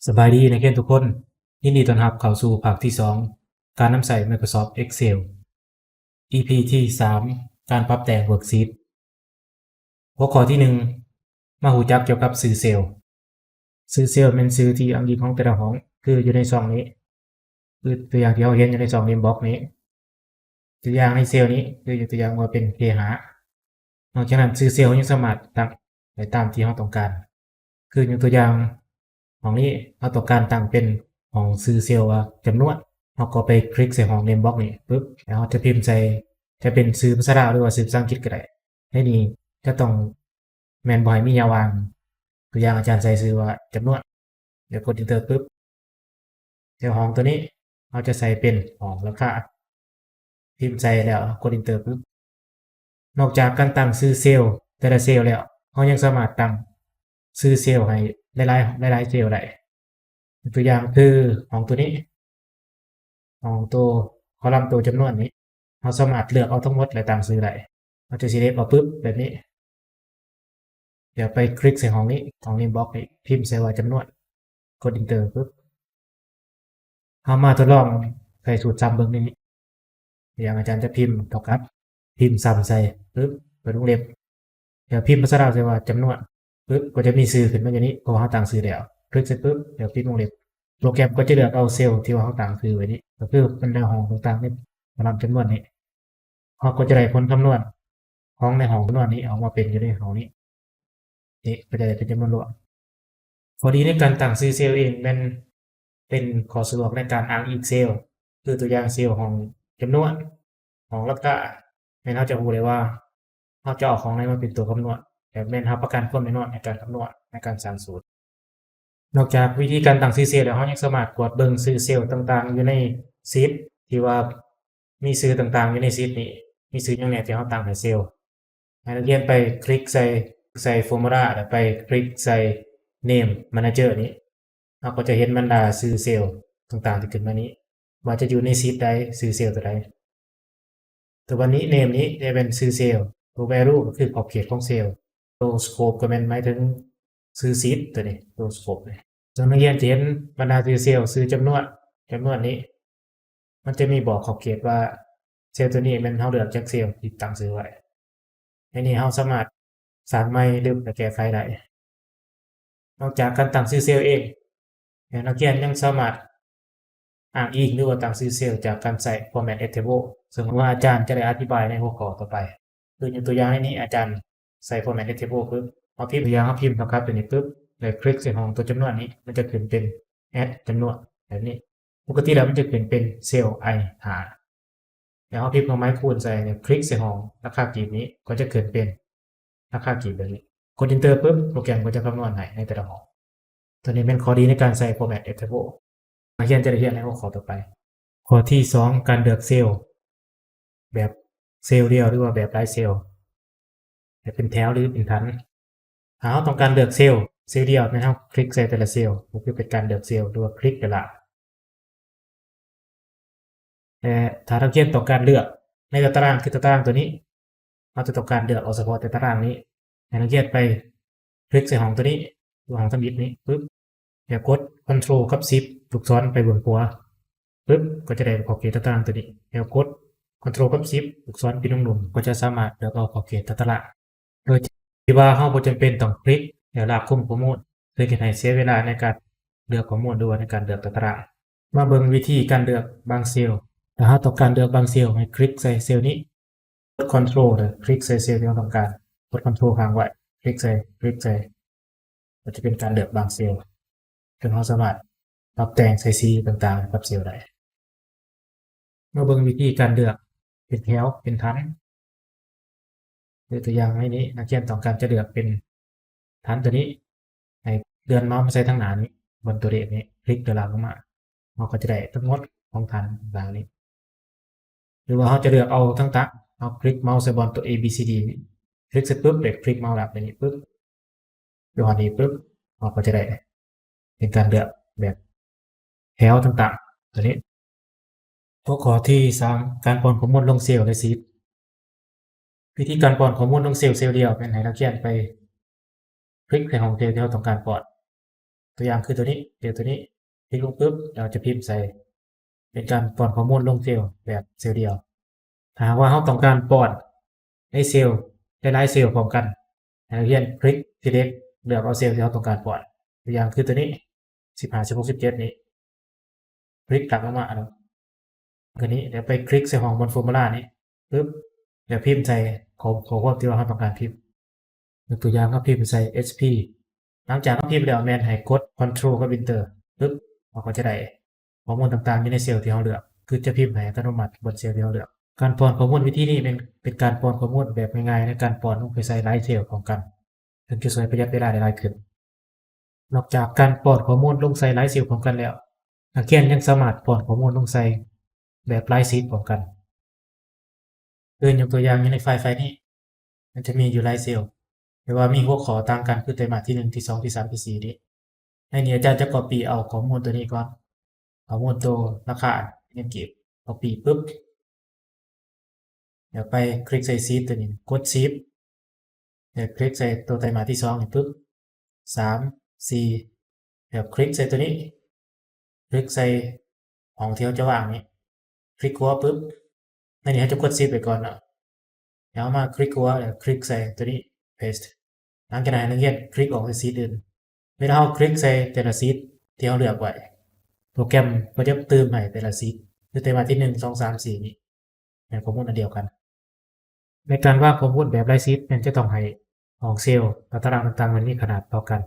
ສະບາຍດີນັກຮຽນທຸກຄົນ, ຍິນດີຕ້ອນຮັບເຂົ້າສູ່ພາກທີສອງ ການນຳໃຊ້ Microsoft Excel, ອີພີທີສາມ ການປັບແຕ່ງ Worksheet. ຫົວຂໍ້ທີໜຶ່ງ ມາຮູ້ຈັກກ່ຽວກັບຊື່ເຊວ. ຊື່ເຊວແມ່ນຊື່ທີ່ອ້າງອີງຂອງແຕ່ລະຫ້ອງ, ຄືຢູ່ໃນຊ່ອງນີ້, ຄືຕົວຢ່າງທີ່ເຮົາເຫັນຢູ່ໃນຊ່ອງ Name Box ນີ້. ຕົວຢ່າງໃນເຊວນີ້ ຄືຍົກຕົວຢ່າງວ່າເປັນ ເຄຫ້າ. ນອກຈາກນັ້ນ ຊື່ເຊວເຮົາຍັງສາມາດຕັ້ງໄດ້ຕາມທີ່ເຮົາຕ້ອງການ. ຄືຍົກຕົວຢ່າງ ຫ້ອງນີ້ເຮົາຕ້ອງການຕັ້ງເປັນຫ້ອງຊື່ເຊວວ່າຈຳນວນ, ເຮົາກໍໄປຄລິກໃສ່ຫ້ອງ Name Box ນີ້ປຶບ ແລ້ວເຮົາຈະພິມໃສ່ ຈະເປັນຊື່ພາສາລາວ ຫຼືວ່າຊື່ພາສາອັງກິດກໍໄດ້. ໃນນີ້ຈະຕ້ອງແມ່ນບໍ່ໃຫ້ມີຫຍັງວ່າງ. ຕົວຢ່າງອາຈານໃສ່ຊື່ວ່າຈຳນວນ ແລ້ວກົດ Enter ປຶບ ແລ້ວຫ້ອງຕົວນີ້ເຮົາຈະໃສ່ເປັນຫ້ອງລາຄາ. ພິມໃສ່ແລ້ວກົດ Enter ປຶບ. ນອກຈາກການຕັ້ງຊື່ເຊວແຕ່ລະເຊວແລ້ວ, ເຮົາຍັງສາມາດຕັ້ງຊື່ເຊວໃຫ້ຫຼາຍໆ ຫຼາຍໆເຊວໄດ້. ຕົວຢ່າງຄືຫ້ອງຕົວນີ້, ຫ້ອງຕົວ column ຕົວຈຳນວນນີ້, ເຮົາສາມາດເລືອກເອົາທັງໝົດ ແລະ ຕັ້ງຊື່ໄດ້. ເຮົາຈະ select ເອົາປຶບ ແບບນີ້. ດຽວໄປຄລິກໃສ່ຫ້ອງນີ້, ຫ້ອງ Name Box ນີ້, ພິມໃສ່ວ່າຈຳນວນ, ກົດ Enter ປຶບ. ເຮົາມາທົດລອງໃສ່ສູດຊ້ຳເບິ່ງໃນນີ້. ຢ່າງອາຈານຈະພິມເທົ່າກັບ, ພິມຊ້ຳໃສ່ປຶບ, ເປີດວົງເລັບ, ແລ້ວພິມພາສາລາວໃສ່ວ່າຈຳນວນປຶບ, ກໍຈະມີຊື່ຂຶ້ນມາຢູ່ນີ້ ເພາະວ່າເຮົາຕັ້ງຊື່ແລ້ວ. ຄລິກໃສ່ປຶບ, ແລ້ວປິດວົງເລັບ. ໂປຣແກຣມກໍຈະເລືອກເອົາເຊວທີ່ວ່າເຮົາຕັ້ງຊື່ໄວ້ນີ້, ກໍຄືບັນດາຫ້ອງຕ່າງໆໃນ column ຈຳນວນນີ້. ເຮົາກໍຈະໄດ້ຜົນຄຳນວນຂອງໃນຫ້ອງຈຳນວນນີ້ອອກມາເປັນຢູ່ໃນຫ້ອງນີ້. ນີ້ກໍຈະໄດ້ເປັນຈຳນວນລວມ. ຂໍ້ດີໃນການຕັ້ງຊື່ເຊວເອງແມ່ນເປັນຂໍ້ສະດວກໃນການອ້າງອີງເຊວ, ຄືຕົວຢ່າງເຊວຫ້ອງຈຳນວນ, ຫ້ອງລາຄາ, ແມ່ນເຮົາຈະຮູ້ໄດ້ວ່າເຮົາຈະເອົາຂອງໃດມາເປັນຕົວຄຳນວນ, ແລະ ແມ່ນຮັບປະກັນຄວາມແນ່ນອນໃນການຄຳນວນ, ໃນການສ້າງສູດ. ນອກຈາກວິທີການຕັ້ງຊື່ເຊວແລ້ວ, ເຮົາຍັງສາມາດກວດເບິ່ງຊື່ເຊວຕ່າງໆຢູ່ໃນຊີດ ທີ່ວ່າມີຊື່ຕ່າງໆຢູ່ໃນຊີດນີ້, ມີຊື່ຫຍັງແດ່ທີ່ເຮົາຕັ້ງໃຫ້ເຊວ. ໃຫ້ນັກຮຽນໄປຄລິກໃສ່ ໃສ່ Formula ແລ້ວໄປຄລິກໃສ່ Name Manager ນີ້, ເຮົາກໍຈະເຫັນບັນດາຊື່ເຊວຕ່າງໆທີ່ຂຶ້ນມານີ້ ວ່າຈະຢູ່ໃນຊີດໃດ, ຊື່ເຊວຕົວໃດ. ຕົວນີ້ Name ນີ້ຈະເປັນຊື່ເຊວ, ຕົວ Value ກໍຄືຂອບເຂດຂອງເຊວ, ຕົວ Scope ກໍແມ່ນໝາຍເຖິງຊື່ຊີດຕົວນີ້, ຕົວ Scope ນີ້. ສ່ວນນັກຮຽນຈະເຫັນບັນດາຊື່ເຊວ, ຊື່ຈຳນວນ, ຈຳນວນນີ້ ມັນຈະມີບອກຂອບເຂດວ່າເຊວຕົວນີ້ແມ່ນເຮົາເລືອກຈາກເຊວທີ່ຕັ້ງຊື່ໄວ້. ໃນນີ້ເຮົາສາມາດສ້າງໃໝ່ ຫຼື ແກ້ໄຂໄດ້. ນອກຈາກການຕັ້ງຊື່ເຊວເອງ, ແລ້ວນັກຮຽນຍັງສາມາດອ້າງອີງ ຫຼືວ່າຕັ້ງຊື່ເຊວຈາກການໃຊ້ Format Attribute ເຊິ່ງວ່າອາຈານຈະໄດ້ອະທິບາຍໃນຫົວຂໍ້ຕໍ່ໄປ. ຄືຍົກຕົວຢ່າງໃນນີ້ ອາຈານໃສ່ Format Attribute ປຶບ, ເຮົາພິມ ຕົວຢ່າງເຮົາພິມເທົ່າກັບຕົວນີ້ປຶບ ແລ້ວຄລິກໃສ່ຫ້ອງຕົວຈຳນວນນີ້, ມັນຈະຂຶ້ນເປັນ Add ຈຳນວນແບບນີ້. ປົກກະຕິແລ້ວມັນຈະຂຶ້ນເປັນເຊວ I ຫ້າ ແລ້ວເຮົາພິມເຄື່ອງໝາຍຄູນໃສ່ ແລ້ວຄລິກໃສ່ຫ້ອງລາຄາກີບນີ້ ກໍຈະຂຶ້ນເປັນລາຄາກີບແບບນີ້. ກົດ Enter ປຶບ, ໂປຣແກຣມກໍຈະຄຳນວນໃຫ້ໃນແຕ່ລະຫ້ອງ. ຕົວນີ້ແມ່ນຂໍ້ດີໃນການໃຊ້ Format Attribute. ນັກຮຽນຈະໄດ້ຮຽນໃນຫົວຂໍ້ຕໍ່ໄປ. ຂໍ້ທີສອງ ການເລືອກເຊວ ແບບເຊວດຽວ ຫຼືວ່າແບບຫຼາຍເຊວ, ແບບເປັນແຖວ ຫຼື ເປັນຖັນ. ຖ້າເຮົາຕ້ອງການເລືອກເຊວ ເຊວດຽວ, ແມ່ນເຮົາຄລິກໃສ່ແຕ່ລະເຊວ, ກໍຄືເປັນການເລືອກເຊວ ຫຼືວ່າຄລິກເວລາ. ແຕ່ຖ້ານັກຮຽນຕ້ອງການເລືອກໃນຕາຕະລາງ, ຄືຕາຕະລາງຕົວນີ້, ເຮົາຈະຕ້ອງການເລືອກເອົາສະເພາະແຕ່ຕາຕະລາງນີ້, ໃຫ້ນັກຮຽນໄປຄລິກໃສ່ຫ້ອງຕົວນີ້, ຫຼື ຫ້ອງທຳອິດນີ້ປຶບ, ແລ້ວກົດ Ctrl ກັບ Shift ລູກສອນໄປເບື້ອງຂວາປຶບ, ກໍຈະໄດ້ຂອບເຂດຕາຕະລາງຕົວນີ້, ແລ້ວກົດ Ctrl ກັບ Shift ລູກສອນປິ່ນລົງລຸ່ມ, ກໍຈະສາມາດເລືອກເອົາຂອບເຂດຕາຕະລາງ ໂດຍທີ່ວ່າເຮົາບໍ່ຈຳເປັນຕ້ອງຄລິກ ແລ້ວລາກຄຸມຂໍ້ມູນ, ເຊິ່ງເຮັດໃຫ້ເສຍເວລາໃນການເລືອກຂໍ້ມູນ ຫຼືວ່າໃນການເລືອກຕາຕະລາງ. ມາເບິ່ງວິທີການເລືອກບາງເຊວ. ຖ້າເຮົາຕ້ອງການເລືອກບາງເຊວ, ໃຫ້ຄລິກໃສ່ເຊວນີ້, ກົດ Ctrl ແລ້ວຄລິກໃສ່ເຊວທີ່ເຮົາຕ້ອງການ, ກົດ Ctrl ຄ້າງໄວ້, ຄລິກໃສ່, ຄລິກໃສ່, ກໍຈະເປັນການເລືອກບາງເຊວ, ເຊິ່ງເຮົາສາມາດປັບແຕ່ງໃສ່ສີຕ່າງໆໃຫ້ກັບເຊວໄດ້. ມາເບິ່ງວິທີການເລືອກເປັນແຖວ ເປັນຖັນ. ຍົກຕົວຢ່າງໃນນີ້, ນັກຮຽນຕ້ອງການຈະເລືອກເປັນຖັນຕົວນີ້, ໃຫ້ເລື່ອນເມົາສ໌ມາໃສ່ທາງໜ້ານີ້, ບ່ອນຕົວເລກນີ້, ຄລິກຕົວລ່າງລົງມາ, ເຮົາກໍຈະໄດ້ທັງໝົດຂອງຖັນຕ່າງໆນີ້. ຫຼືວ່າເຮົາຈະເລືອກເອົາທັງຕາ, ເຮົາຄລິກເມົາສ໌ໃສ່ບ່ອນຕົວ A B C D ນີ້, ຄລິກໃສ່ປຶບ, ແລ້ວຄລິກເມົາສ໌ລາກໄປນີ້ປຶບ, ຢູ່ຮອດນີ້ປຶບ, ເຮົາກໍຈະໄດ້ເປັນການເລືອກແບບແຖວຕ່າງໆ ຕົວນີ້. ຫົວຂໍ້ທີສາມ ການປ້ອນຂໍ້ມູນລົງເຊວ ແລະ ຊີດ. ວິທີການປ້ອນຂໍ້ມູນລົງເຊວ ເຊວດຽວ ແມ່ນໃຫ້ນັກຮຽນໄປຄລິກໃສ່ຫ້ອງເຊວທີ່ເຮົາຕ້ອງການປ້ອນ, ຕົວຢ່າງຄືຕົວນີ້ ເຊວຕົວນີ້ ຄລິກລົງປຶບ ແລ້ວຈະພິມໃສ່ ເປັນການປ້ອນຂໍ້ມູນລົງເຊວແບບເຊວດຽວ. ຖ້າຫາກວ່າເຮົາຕ້ອງການປ້ອນໃນເຊວຫຼາຍໆເຊວພ້ອມກັນ, ໃຫ້ນັກຮຽນຄລິກ select ເລືອກເອົາເຊວທີ່ເຮົາຕ້ອງການປ້ອນ. ຕົວຢ່າງຄືຕົວນີ້ ສິບຫ້າ ສິບຫົກ ສິບເຈັດນີ້ ຄລິກຕັດອອກມາເນາະ ຕົວນີ້ ແລ້ວໄປຄລິກໃສ່ຫ້ອງບ່ອນຟໍມູລານີ້ປຶບ ແລ້ວພິມໃສ່ຂໍ້ ຂໍ້ຄວາມທີ່ວ່າເຮົາຕ້ອງການພິມ. ຍົກຕົວຢ່າງ ເຮົາພິມໃສ່ HP. ຫຼັງຈາກເຮົາພິມແລ້ວ ແມ່ນໃຫ້ກົດ Ctrl ກັບ Enter ປຶບ ເຮົາກໍຈະໄດ້ຂໍ້ມູນຕ່າງໆຢູ່ໃນເຊວທີ່ເຮົາເລືອກ ຄືຈະພິມໃຫ້ອັດຕະໂນມັດບົນເຊວທີ່ເຮົາເລືອກ. ການປ້ອນຂໍ້ມູນວິທີນີ້ແມ່ນເປັນການປ້ອນຂໍ້ມູນແບບງ່າຍໆ ໃນການປ້ອນລົງໄປໃສ່ຫຼາຍເຊວພ້ອມກັນ, ເຊິ່ງຈະຊ່ວຍປະຢັດເວລາໄດ້ຫຼາຍຂຶ້ນ. ນອກຈາກການປ້ອນຂໍ້ມູນລົງໃສ່ຫຼາຍເຊວພ້ອມກັນແລ້ວ, ນັກຮຽນຍັງສາມາດປ້ອນຂໍ້ມູນລົງໃສ່ແບບຫຼາຍຊີດພ້ອມກັນ. ຄືຍົກຕົວຢ່າງ ຢູ່ໃນໄຟລ໌ ໄຟລ໌ນີ້ ມັນຈະມີຢູ່ຫຼາຍເຊວ ແຕ່ວ່າມີຫົວຂໍ້ຕ່າງກັນ ຄືໄຕມາດທີໜຶ່ງ ທີສອງ ທີສາມ ທີສີ່ນີ້. ໃນນີ້ອາຈານຈະ copy ເອົາຂໍ້ມູນຕົວນີ້ກ່ອນ, ຂໍ້ມູນໂຕລາຄາເງິນກີບ copy ປຶບ ແລ້ວໄປຄລິກໃສ່ຊີດຕົວນີ້ ກົດ Shift ແລ້ວຄລິກໃສ່ຕົວໄຕມາດທີສອງນີ້ປຶບ ສາມ ສີ່ ແລ້ວຄລິກໃສ່ຕົວນີ້ ຄລິກໃສ່ຫ້ອງທີ່ເຮົາຈະວາງນີ້ ຄລິກຂວາປຶບ ໃນນີ້ເຮົາຈະກົດ Shift ໄວ້ກ່ອນເນາະ ແລ້ວເຮົາມາຄລິກຂວາ ແລ້ວຄລິກໃສ່ຕົວນີ້ Paste. ຫຼັງຈາກນັ້ນໃຫ້ນັກຮຽນຄລິກອອກໃສ່ຊີດອື່ນ. ເວລາເຮົາຄລິກໃສ່ແຕ່ລະຊີດທີ່ເຮົາເລືອກໄວ້ ໂປຣແກຣມກໍຈະຕື່ມໃຫ້ແຕ່ລະຊີດ ຄືແຕ່ວ່າທີໜຶ່ງ ສອງ ສາມ ສີ່ນີ້ ແມ່ນຂໍ້ມູນອັນດຽວກັນ. ໃນການວາງຂໍ້ມູນແບບລາຍຊີດ ແມ່ນຈະຕ້ອງໃຫ້ຫ້ອງເຊວ ແລະ ຕາຕະລາງຕ່າງໆ ມັນມີຂະໜາດເທົ່າກັນ,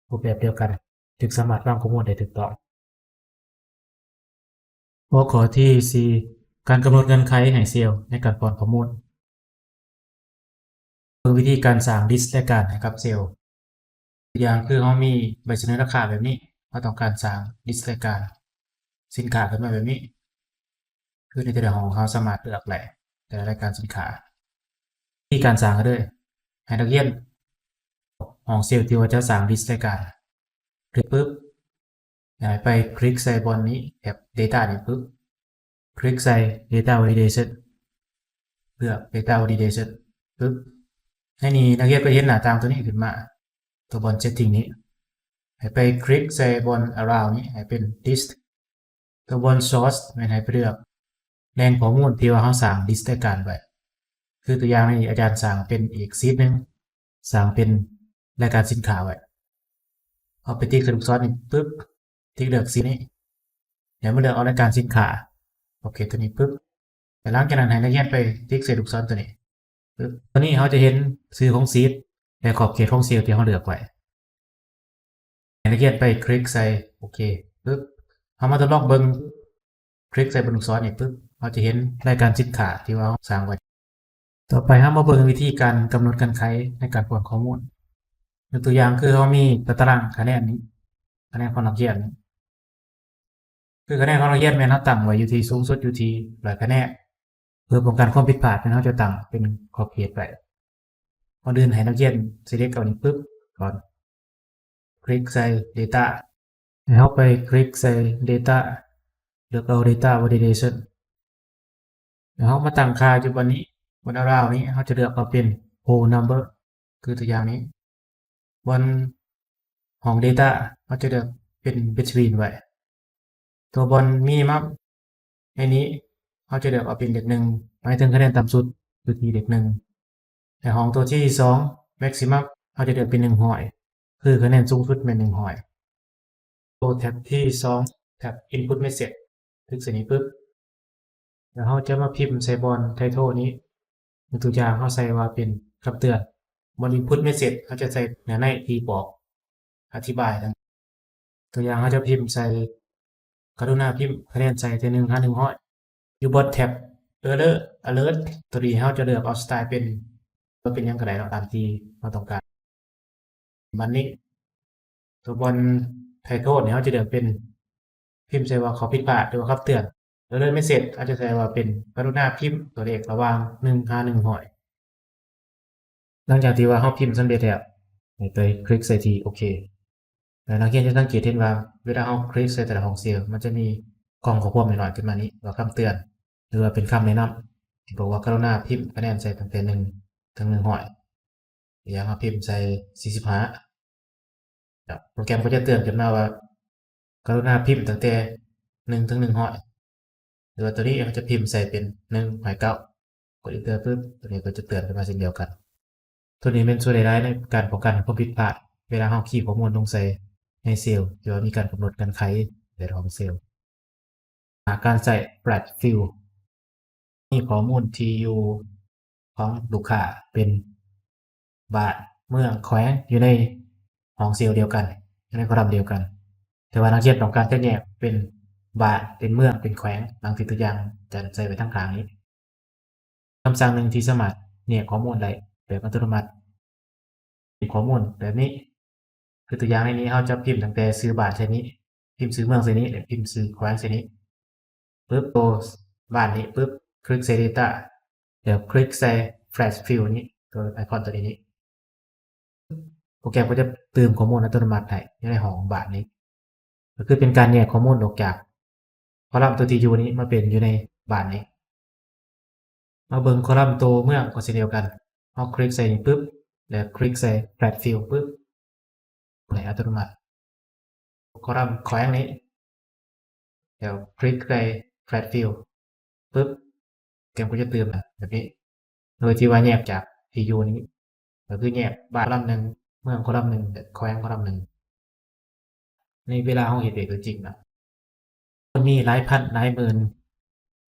ຮູບແບບດຽວກັນ, ຈຶ່ງສາມາດວາງຂໍ້ມູນໄດ້ຖືກຕ້ອງ. ຫົວຂໍ້ທີສີ່ ການກຳນົດເງື່ອນໄຂໃຫ້ເຊວໃນການປ້ອນຂໍ້ມູນ. ເບິ່ງວິທີການສ້າງລິດລາຍການໃຫ້ກັບເຊວ. ຕົວຢ່າງຄືເຮົາມີໃບສະເໜີລາຄາແບບນີ້, ເຮົາຕ້ອງການສ້າງລິດລາຍການສິນຄ້າຂຶ້ນມາແບບນີ້. ຄືໃນແຕ່ລະຫ້ອງເຮົາສາມາດເລືອກໄດ້ແຕ່ລະລາຍການສິນຄ້າ. ວິທີການສ້າງກໍຄື ໃຫ້ນັກຮຽນຫ້ອງເຊວທີ່ວ່າຈະສ້າງລິດລາຍການ ຄລິກປຶບ ໃຫ້ໄປຄລິກໃສ່ບ່ອນນີ້ ແທັບ Data ນີ້ປຶບ ຄລິກໃສ່ Data Validation ເລືອກ Data Validation ປຶບ ໃນນີ້ນັກຮຽນກໍເຫັນໜ້າຕ່າງຕົວນີ້ຂຶ້ນມາ ຕົວບ່ອນ Setting ນີ້ ໃຫ້ໄປຄລິກໃສ່ບ່ອນ Around ນີ້ ໃຫ້ເປັນ List ຕົວບ່ອນ Source ແມ່ນໃຫ້ໄປເລືອກແຫຼ່ງຂໍ້ມູນທີ່ວ່າເຮົາສ້າງລິດລາຍການໄວ້. ຄືຕົວຢ່າງໃນນີ້ອາຈານສ້າງເປັນອີກຊີດໜຶ່ງ ສ້າງເປັນລາຍການສິນຄ້າໄວ້. ເຮົາໄປຕິກໃສ່ລູກສອນນີ້ປຶບ ຕິກເລືອກຊີດນີ້ ແລ້ວມາເລືອກເອົາລາຍການສິນຄ້າ ໂອເຄ ຕົວນີ້ປຶບ ແລ້ວຫຼັງຈາກນັ້ນໃຫ້ນັກຮຽນໄປຕິກໃສ່ລູກສອນຕົວນີ້ປຶບ ຕົວນີ້ເຮົາຈະເຫັນຊື່ຂອງຊີດ ແລະ ຂອບເຂດຂອງເຊວທີ່ເຮົາເລືອກໄວ້. ໃຫ້ນັກຮຽນໄປຄລິກໃສ່ໂອເຄປຶບ ເຮົາມາທົດລອງເບິ່ງ ຄລິກໃສ່ບອນລູກສອນນີ້ປຶບ ເຮົາຈະເຫັນລາຍການສິນຄ້າທີ່ວ່າເຮົາສ້າງໄວ້. ຕໍ່ໄປເຮົາມາເບິ່ງວິທີການກຳນົດເງື່ອນໄຂໃນການປ້ອນຂໍ້ມູນ. ຍົກຕົວຢ່າງຄືເຮົາມີຕາຕະລາງຄະແນນນີ້ ຄະແນນຂອງນັກຮຽນນີ້ ຄືຄະແນນຂອງນັກຮຽນແມ່ນເຮົາຕັ້ງໄວ້ຢູ່ທີ່ສູງສຸດຢູ່ທີ່ຮ້ອຍຄະແນນ. ເພື່ອປ້ອງກັນຄວາມຜິດພາດ ແມ່ນເຮົາຈະຕັ້ງເປັນຂອບເຂດໄວ້. ກ່ອນອື່ນໃຫ້ນັກຮຽນ select ເອົານີ້ປຶບກ່ອນ ຄລິກໃສ່ Data ໃຫ້ເຮົາໄປຄລິກໃສ່ Data ເລືອກເອົາ Data Validation ແລ້ວເຮົາມາຕັ້ງຄ່າຢູ່ບ່ອນນີ້ ບ່ອນ Around ນີ້ ເຮົາຈະເລືອກເອົາເປັນ Whole Number ຄືຕົວຢ່າງນີ້ ບ່ອນຫ້ອງ Data ເຮົາຈະເລືອກເປັນ Between ໄວ້. ຕົວບ່ອນ Minimum ໃນນີ້ເຮົາຈະເລືອກເອົາເປັນເລກໜຶ່ງ ໝາຍເຖິງຄະແນນຕ່ຳສຸດຢູ່ທີ່ເລກໜຶ່ງ ແລະ ຫ້ອງຕົວທີສອງ Maximum ເຮົາຈະເລືອກເປັນໜຶ່ງຮ້ອຍ ຄືຄະແນນສູງສຸດແມ່ນໜຶ່ງຮ້ອຍ. ໂຕແທັບທີສອງ ແທັບ Input Message ຄລິກໃສ່ນີ້ປຶບ ແລ້ວເຮົາຈະມາພິມໃສ່ບ່ອນ Title ນີ້ ຍົກຕົວຢ່າງເຮົາໃສ່ວ່າເປັນຄຳເຕືອນ. ບ່ອນ Input Message ເຮົາຈະໃສ່ເນື້ອໃນທີ່ບອກ ອະທິບາຍຕ່າງ ຕົວຢ່າງເຮົາຈະພິມໃສ່ ກະລຸນາພິມຄະແນນໃສ່ແຕ່ໜຶ່ງຫາໜຶ່ງຮ້ອຍ. ຢູ່ບ່ອນແທັບ Error Alert ຕົວນີ້ເຮົາຈະເລືອກເອົາສະໄຕລ໌ເປັນ ເປັນຫຍັງກໍໄດ້ເນາະ ຕາມທີ່ເຮົາຕ້ອງການ. ບັດນີ້ຕົວບ່ອນ Title ນີ້ເຮົາຈະເລືອກເປັນ ພິມໃສ່ວ່າຂໍ້ຜິດພາດ ຫຼືວ່າຄຳເຕືອນ. Error Message ເຮົາຈະໃສ່ວ່າເປັນ ກະລຸນາພິມຕົວເລກລະຫວ່າງໜຶ່ງຫາໜຶ່ງຮ້ອຍ. ຫຼັງຈາກທີ່ວ່າເຮົາພິມສຳເລັດແລ້ວ ໃຫ້ໄປຄລິກໃສ່ທີ່ໂອເຄ ແລ້ວນັກຮຽນຈະສັງເກດເຫັນວ່າ ເວລາເຮົາຄລິກໃສ່ແຕ່ລະຫ້ອງເຊວ ມັນຈະມີກ່ອງຂໍ້ຄວາມນ້ອຍໆຂຶ້ນມານີ້ ວ່າຄຳເຕືອນ ຫຼືວ່າເປັນຄຳແນະນຳ ທີ່ບອກວ່າ ກະລຸນາພິມຄະແນນໃສ່ຕັ້ງແຕ່ໜຶ່ງເຖິງໜຶ່ງຮ້ອຍ. ຢ່າງເຮົາພິມໃສ່ສີ່ສິບຫ້າ ໂປຣແກຣມກໍຈະເຕືອນຂຶ້ນມາວ່າ ກະລຸນາພິມຕັ້ງແຕ່ໜຶ່ງເຖິງໜຶ່ງຮ້ອຍ ຫຼືວ່າໂຕນີ້ເຮົາຈະພິມໃສ່ເປັນໜຶ່ງຫາເກົ້າ ກົດ Enter ປຶບ ໂຕນີ້ກໍຈະເຕືອນຂຶ້ນມາເຊັ່ນດຽວກັນ. ໂຕນີ້ແມ່ນຊ່ວຍໄດ້ຫຼາຍໃນການປ້ອງກັນຄວາມຜິດພາດ ເວລາເຮົາຄີຂໍ້ມູນລົງໃສ່ໃນເຊວທີ່ວ່າມີການກຳນົດເງື່ອນໄຂໃນຂອງເຊວ. ອາ ການໃຊ້ Flash Fill ມີຂໍ້ມູນທີ່ຢູ່ຂອງລູກຄ້າເປັນບ້ານ, ເມືອງ, ແຂວງ ຢູ່ໃນຫ້ອງເຊວດຽວກັນ, ຢູ່ໃນຄໍລັມດຽວກັນ. ແຕ່ວ່ານັກຮຽນຕ້ອງການຈະແຍກເປັນບ້ານ, ເປັນເມືອງ, ເປັນແຂວງ, ດັ່ງທີ່ຕົວຢ່າງຈະໃສ່ໄວ້ທາງຂ້າງນີ້. ຄຳສັ່ງໜຶ່ງທີ່ສາມາດແຍກຂໍ້ມູນໄດ້ແບບອັດຕະໂນມັດ. ພິມຂໍ້ມູນແບບນີ້ ຄືຕົວຢ່າງໃນນີ້ ເຮົາຈະພິມຕັ້ງແຕ່ຊື່ບ້ານໃສ່ນີ້, ພິມຊື່ເມືອງໃສ່ນີ້ ແລະ ພິມຊື່ແຂວງໃສ່ນີ້. ປຶບ ໂຕບ້ານນີ້ ປຶບ ຄລິກໃສ່ Data ແລ້ວຄລິກໃສ່ Flash Fill ນີ້ ໂຕໄອຄອນໂຕນີ້ນີ້ ໂປຣແກຣມກໍຈະຕື່ມຂໍ້ມູນອັດຕະໂນມັດໃຫ້ຢູ່ໃນຫ້ອງບ້ານນີ້. ກໍຄືເປັນການແຍກຂໍ້ມູນອອກຈາກຄໍລັມໂຕທີ່ຢູ່ນີ້ມາເປັນຢູ່ໃນບ້ານນີ້. ມາເບິ່ງຄໍລັມໂຕເມືອງກໍເຊັ່ນດຽວກັນ. ເຮົາຄລິກໃສ່ນີ້ປຶບ ແລ້ວຄລິກໃສ່ Flash Fill ປຶບ ໃຫ້ອັດຕະໂນມັດ. ຄໍລັມແຂວງນີ້ ແລ້ວຄລິກໃສ່ Flash Fill ປຶບ ເກມກໍຈະຕື່ມແບບນີ້ ໂດຍທີ່ວ່າແຍກຈາກທີ່ຢູ່ນີ້ ກໍຄືແຍກບ້ານຄໍລັມໜຶ່ງ, ເມືອງຄໍລັມໜຶ່ງ ແລະ ແຂວງຄໍລັມໜຶ່ງ. ໃນເວລາເຮົາເຮັດວຽກຕົວຈິງນະ ມັນມີຫຼາຍພັນຫຼາຍໝື່ນ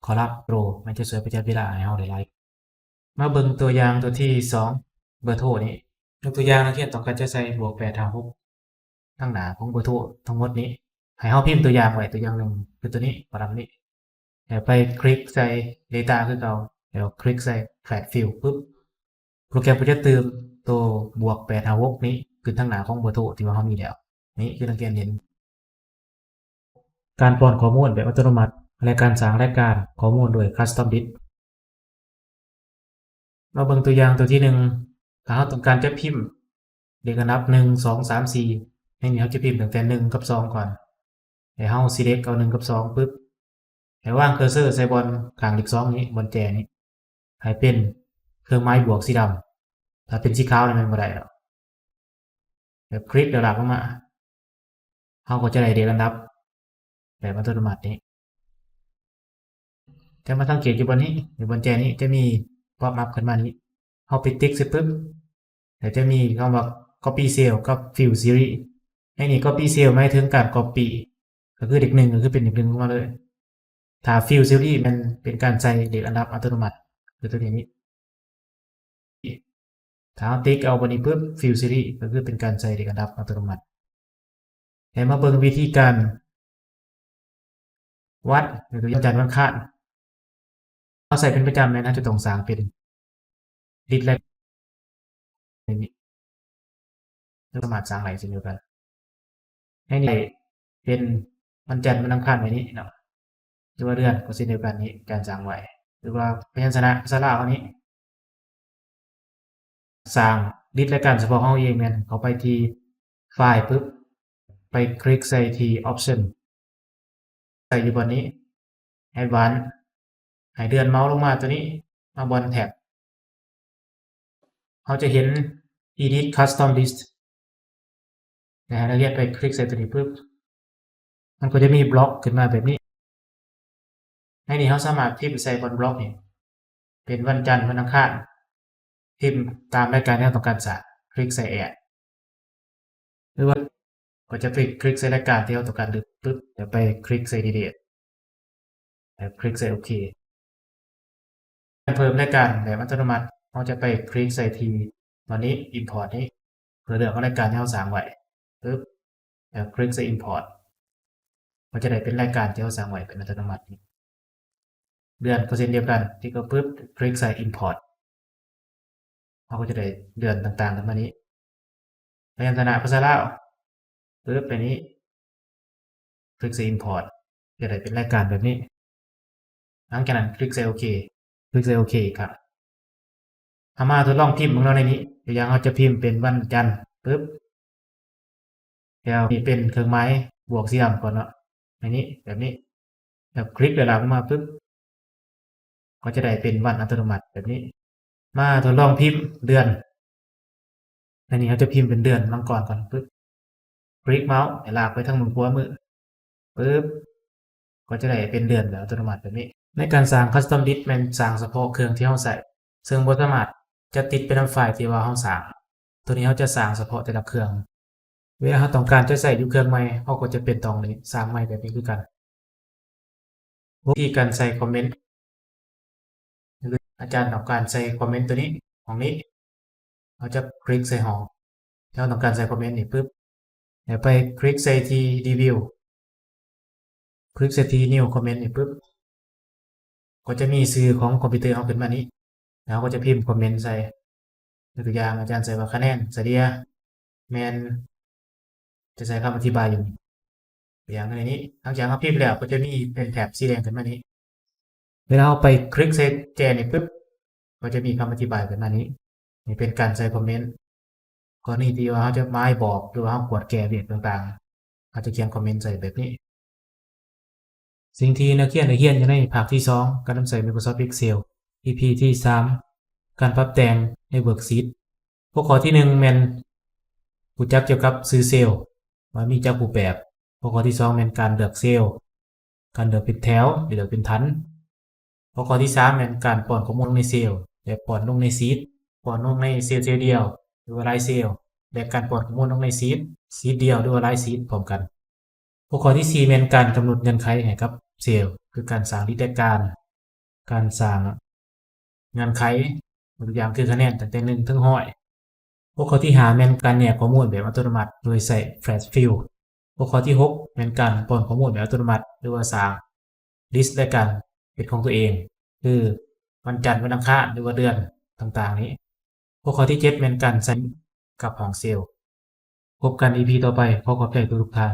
ຄໍລັມໂຕ ມັນຈະຊ່ວຍປະຢັດເວລາໃຫ້ເຮົາໄດ້ຫຼາຍ. ມາເບິ່ງຕົວຢ່າງຕົວທີສອງ ເບີໂທນີ້. ຍົກຕົວຢ່າງ ນັກຮຽນຕ້ອງການຈະໃສ່ບວກແປດຫ້າຫົກ ທາງໜ້າຂອງເບີໂທທັງໝົດນີ້ ໃຫ້ເຮົາພິມຕົວຢ່າງໄວ້ ຕົວຢ່າງໜຶ່ງຄືຕົວນີ້ ຄໍລັມນີ້ ແລ້ວໄປຄລິກໃສ່ Data ຄືເກົ່າ ແລ້ວຄລິກໃສ່ Flash Fill ປຶບ ໂປຣແກຣມກໍຈະຕື່ມໂຕບວກແປດຫ້າຫົກນີ້ຂຶ້ນທາງໜ້າຂອງເບີໂທທີ່ວ່າເຮົາມີແລ້ວ. ນີ້ຄືນັກຮຽນເຫັນ ການປ້ອນຂໍ້ມູນແບບອັດຕະໂນມັດ ແລະ ການສ້າງລາຍການຂໍ້ມູນໂດຍ Custom List. ມາເບິ່ງຕົວຢ່າງຕົວທີໜຶ່ງ ຖ້າເຮົາຕ້ອງການຈະພິມເລກອັນດັບໜຶ່ງ ສອງ ສາມ ສີ່ ໃນນີ້ເຮົາຈະພິມຕັ້ງແຕ່ໜຶ່ງກັບສອງກ່ອນ ໃຫ້ເຮົາ select ເອົາໜຶ່ງກັບສອງປຶບ ໃຫ້ວາງເຄີເຊີໃສ່ບ່ອນຂ້າງເລກສອງນີ້ ບ່ອນແຈນີ້ ໃຫ້ເປັນເຄື່ອງໝາຍບວກສີດຳ. ຖ້າເປັນສີຂາວນີ້ແມ່ນບໍ່ໄດ້ດອກ. ແບບຄລິກແລ້ວລາກລົງມາ ເຮົາກໍຈະໄດ້ເລກອັນດັບແບບອັດຕະໂນມັດນີ້. ຈະມາສັງເກດຢູ່ບ່ອນນີ້ ຢູ່ບ່ອນແຈນີ້ ຈະມີ pop up ຂຶ້ນມານີ້ ເຮົາໄປຕິກໃສ່ປຶບ ແລ້ວຈະມີຄຳວ່າ Copy Cell ກັບ Fill Series. ໃນນີ້ Copy Cell ໝາຍເຖິງການ Copy ກໍຄືເລກໜຶ່ງ ກໍຄືເປັນເລກໜຶ່ງລົງມາເລີຍ. ຖ້າ Fill Series ແມ່ນເປັນການໃສ່ເລກອັນດັບອັດຕະໂນມັດ ຄືຕົວນີ້ນີ້. ຖ້າເຮົາຕິກເອົາບ່ອນນີ້ປຶບ Fill Series ກໍຄືເປັນການໃສ່ເລກອັນດັບອັດຕະໂນມັດ. ໃຫ້ມາເບິ່ງວິທີການວັດ ຍົກຕົວຢ່າງ ວັນຈັນ ວັນອັງຄານ ເຮົາໃຊ້ເປັນປະຈຳແມ່ນເຮົາຈະຕ້ອງສ້າງເປັນລິດ ແລະ ໃນນີ້ ສາມາດສ້າງໄດ້ເຊັ່ນດຽວກັນ. ໃນນີ້ເປັນວັນຈັນ ວັນອັງຄານ ໄວ້ນີ້ເນາະ ຫຼືວ່າເດືອນກໍເຊັ່ນດຽວກັນນີ້ ການສ້າງໄວ້ ຫຼືວ່າພະຍັນຊະນະພາສາລາວເຮົານີ້ ສ້າງລິດລາຍການສະເພາະເຮົາເອງ ແມ່ນເຂົ້າໄປທີ່ File ປຶບ ໄປຄລິກໃສ່ທີ່ Option ໃສ່ຢູ່ບ່ອນນີ້ Advanced ໃຫ້ເລື່ອນເມົາສ໌ລົງມາຕົວນີ້ ມາບ່ອນ Tab ເຮົາຈະເຫັນ Edit Custom List ໃຫ້ນັກຮຽນໄປຄລິກໃສ່ຕົວນີ້ປຶບ ມັນກໍຈະມີບລັອກຂຶ້ນມາແບບນີ້. ໃນນີ້ເຮົາສາມາດພິມໃສ່ບ່ອນບລັອກນີ້ ເປັນວັນຈັນ ວັນອັງຄານ ພິມຕາມລາຍການທີ່ເຮົາຕ້ອງການສ້າງ ຄລິກໃສ່ Add ຫຼືວ່າກໍຈະໄປຄລິກໃສ່ລາຍການທີ່ເຮົາຕ້ອງການດຶງປຶບ ແລ້ວໄປຄລິກໃສ່ Delete ແລ້ວຄລິກໃສ່ໂອເຄ. ການເພີ່ມລາຍການແບບອັດຕະໂນມັດ ເຮົາຈະໄປຄລິກໃສ່ທີ່ ຕົວນີ້ Import ນີ້ ເພື່ອເລືອກເອົາລາຍການທີ່ເຮົາສ້າງໄວ້ປຶບ ແລ້ວຄລິກໃສ່ Import ກໍຈະໄດ້ເປັນລາຍການທີ່ເຮົາສ້າງໄວ້ເປັນອັດຕະໂນມັດນີ້. ເດືອນກໍເຊັ່ນດຽວກັນ ຕິກເອົາປຶບ ຄລິກໃສ່ Import ເຮົາກໍຈະໄດ້ເດືອນຕ່າງໆຂຶ້ນມານີ້ ພະຍັນຊະນະພາສາລາວປຶບ ໃນນີ້ ຄລິກໃສ່ Import ຈະໄດ້ເປັນລາຍການແບບນີ້. ຫຼັງຈາກນັ້ນຄລິກໃສ່ໂອເຄ ຄລິກໃສ່ໂອເຄອີກຄັ້ງ. ເຮົາມາທົດລອງພິມເບິ່ງເນາະ ໃນນີ້ ຕົວຢ່າງເຮົາຈະພິມເປັນວັນຈັນປຶບ ແລ້ວນີ້ເປັນເຄື່ອງໝາຍບວກສີດຳກ່ອນເນາະ ໃນນີ້ ແບບນີ້ ແລ້ວຄລິກໄປລາກລົງມາປຶບ ກໍຈະໄດ້ເປັນວັນອັດຕະໂນມັດແບບນີ້. ມາທົດລອງພິມເດືອນ ໃນນີ້ເຮົາຈະພິມເປັນເດືອນມັງກອນກ່ອນປຶບ ຄລິກເມົາສ໌ໃຫ້ລາກໄປທາງເບື້ອງຂວາມືປຶບ ກໍຈະໄດ້ເປັນເດືອນແບບອັດຕະໂນມັດແບບນີ້. ໃນການສ້າງ Custom List ແມ່ນສ້າງສະເພາະເຄື່ອງທີ່ເຮົາໃຊ້ ເຊິ່ງບໍ່ສາມາດຈະຕິດໄປນຳໄຟລ໌ທີ່ວ່າເຮົາສ້າງ. ໂຕນີ້ເຮົາຈະສ້າງສະເພາະແຕ່ລະເຄື່ອງ. ເວລາເຮົາຕ້ອງການຈະໃຊ້ຢູ່ເຄື່ອງໃໝ່ ເຮົາກໍຈະເປັນຕ້ອງໄດ້ສ້າງໃໝ່ແບບນີ້ຄືກັນ. ວິທີການໃສ່ຄອມເມັນ ອາຈານຕ້ອງການໃສ່ຄອມເມັນໂຕນີ້ ຫ້ອງນີ້ ເຮົາຈະຄລິກໃສ່ຫ້ອງທີ່ເຮົາຕ້ອງການໃສ່ຄອມເມັນນີ້ປຶບ ແລ້ວໄປຄລິກໃສ່ທີ່ New View ຄລິກໃສ່ທີ່ New Comment ນີ້ປຶບ ກໍຈະມີຊື່ຂອງຄອມພິວເຕີເຮົາຂຶ້ນມານີ້ ແລ້ວເຮົາກໍຈະພິມຄອມເມັນໃສ່. ຍົກຕົວຢ່າງ ອາຈານໃສ່ວ່າຄະແນນສະເລ່ຍແມ່ນ ຈະໃສ່ຄຳອະທິບາຍຢູ່ນີ້ ຢ່າງໃນນີ້. ຫຼັງຈາກເຮົາພິມແລ້ວ ກໍຈະມີເປັນແຖບສີແດງຂຶ້ນມານີ້. ເວລາເຮົາໄປຄລິກໃສ່ແຈນີ້ປຶບ ກໍຈະມີຄຳອະທິບາຍຂຶ້ນມານີ້. ນີ້ເປັນການໃສ່ຄອມເມັນ ກໍລະນີທີ່ວ່າເຮົາຈະໝາຍບອກ ຫຼືວ່າເຮົາກວດແກ້ວຽກຕ່າງໆ ເຮົາຈະຂຽນຄອມເມັນໃສ່ແບບນີ້. ສິ່ງທີ່ນັກຮຽນໄດ້ຮຽນຢູ່ໃນພາກທີສອງ ການນຳໃຊ້ Microsoft Excel ອີພີທີສາມ ການປັບແຕ່ງໃນ Worksheet. ຫົວຂໍ້ທີໜຶ່ງແມ່ນຮູ້ຈັກກ່ຽວກັບຊື່ເຊວ ວ່າມີຈັກຮູບແບບ. ຫົວຂໍ້ທີສອງແມ່ນການເລືອກເຊວ ການເລືອກເປັນແຖວ ຫຼືເລືອກເປັນຖັນ. ຫົວຂໍ້ທີສາມແມ່ນການປ້ອນຂໍ້ມູນລົງໃນເຊວ ແລະ ປ້ອນລົງໃນຊີດ ປ້ອນລົງໃນເຊວ ເຊວດຽວ ຫຼືວ່າຫຼາຍເຊວ ແລະ ການປ້ອນຂໍ້ມູນລົງໃນຊີດ ຊີດດຽວ ຫຼືວ່າຫຼາຍຊີດພ້ອມກັນ. ຫົວຂໍ້ທີສີ່ແມ່ນການກຳນົດເງື່ອນໄຂໃຫ້ກັບເຊວ ຄືການສ້າງລິດແລະການ ການສ້າງເງື່ອນໄຂ ຍົກຕົວຢ່າງຄືຄະແນນຕັ້ງແຕ່ໜຶ່ງເຖິງຮ້ອຍ. ຫົວຂໍ້ທີຫ້າແມ່ນການແຍກຂໍ້ມູນແບບອັດຕະໂນມັດໂດຍໃຊ້ Flash Fill. ຫົວຂໍ້ທີຫົກແມ່ນການປ້ອນຂໍ້ມູນແບບອັດຕະໂນມັດ ຫຼືວ່າສ້າງລິດແລະການເຮັດຂອງຕົວເອງ ຄືວັນຈັນ ວັນອັງຄານ ຫຼືວ່າເດືອນຕ່າງໆນີ້. ຫົວຂໍ້ທີເຈັດແມ່ນການໃສ່ກັບຫ້ອງເຊວ. ພົບກັນອີພີຕໍ່ໄປ. ຂໍຂອບໃຈທຸກໆທ່ານ.